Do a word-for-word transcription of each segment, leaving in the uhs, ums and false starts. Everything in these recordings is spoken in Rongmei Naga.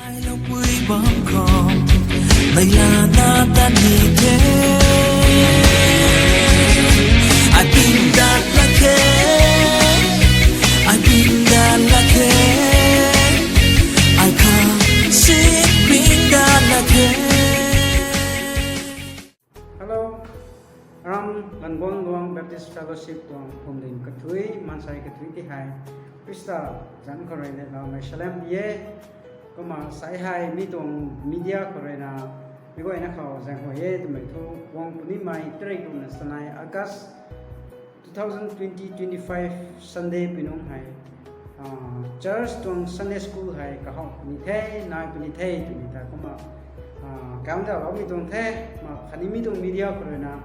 Ai lou pui bam khou, mei lana ta ni the. Ai ping dat lak khe, ai ping dat lak khe, ai kha si ping dat lak khe. Hello, aram Languang Luang Baptist Fellowship tuang phuamling kathui, maansei kathui ti hei Khrista zanc khou rui na lamei salem ti e. Kumna sai hei mi tuang media khou rui na, mi guayna khou zaenghuay e twmei thu guang punimei tarik kumna sanei August two thousand twenty twenty-five Sunday pinung hei, ah, church tuang Sunday school hei kahou puni the, nai puni the twmei ta kumna, ah, kaung da loumei tuang the, ma khatni mi tuang media khou rui na,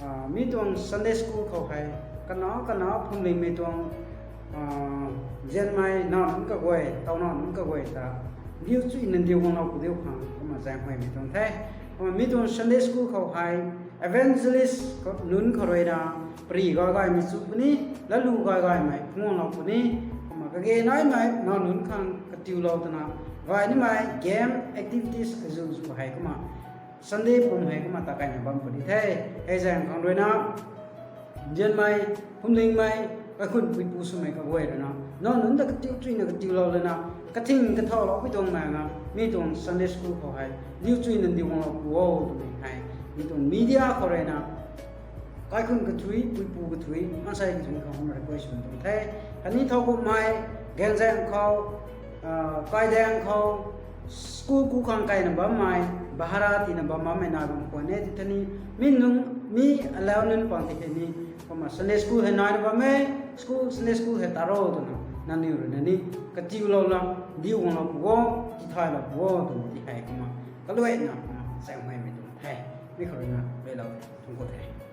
ah, mi tuang Sunday school khou hei, kana kana phuamlingmei tuang, ah, zianmei nac nunc kaguay, tau nac nunc kaguay ta, diu chuy nan diu guanglou pu diu khang, kumna zaenghuaymei tuang the. Kumna mi tuang Sunday school khou hei, evangelist khou, nunc khou rui na, pari gay gaymei chu puni, lalu gay gaymei phungguanglou puni, kumna kage naimei nac nunc khang katiulou twna, gay nimei game activities azu zu hei kumna, Sunday pum hei kumna ta kaina bam puni the. Hei zaeng khang rui na, zianmei, phuamlingmei, kaikhun puipu swmei kaguay rui na, nac nunc ta katiu chuy na katiulou lana, kathing kathau lou pui tuang mei na, mi tuang Sunday school khou hei, diu chuy nan diu guanglou pu o twmei hei, mi tuang media khou rui na, kaikhun kathui, puipu kathui, maansei kathui khou kumna request sw tuang the. Khatni thowkumhmei, Gaengzaeng khou, ah, Kaidaeng khou, school ku khang kaina bammei, bahara tina bam bammei nai bam khwan e ti thani, mi nunc, mi alau nunc pang ti hei ni, kumna Sunday school hei naina bam e, school, Sunday school hei taro twna, nangniw rui na ni, katiulou la, diu guanglou pu o, tithaylou pu o twmei ti hei kumna, kaluaina kumna, zaenghuaymei tuang the, mi khou rui na, luailou, thungc ku the.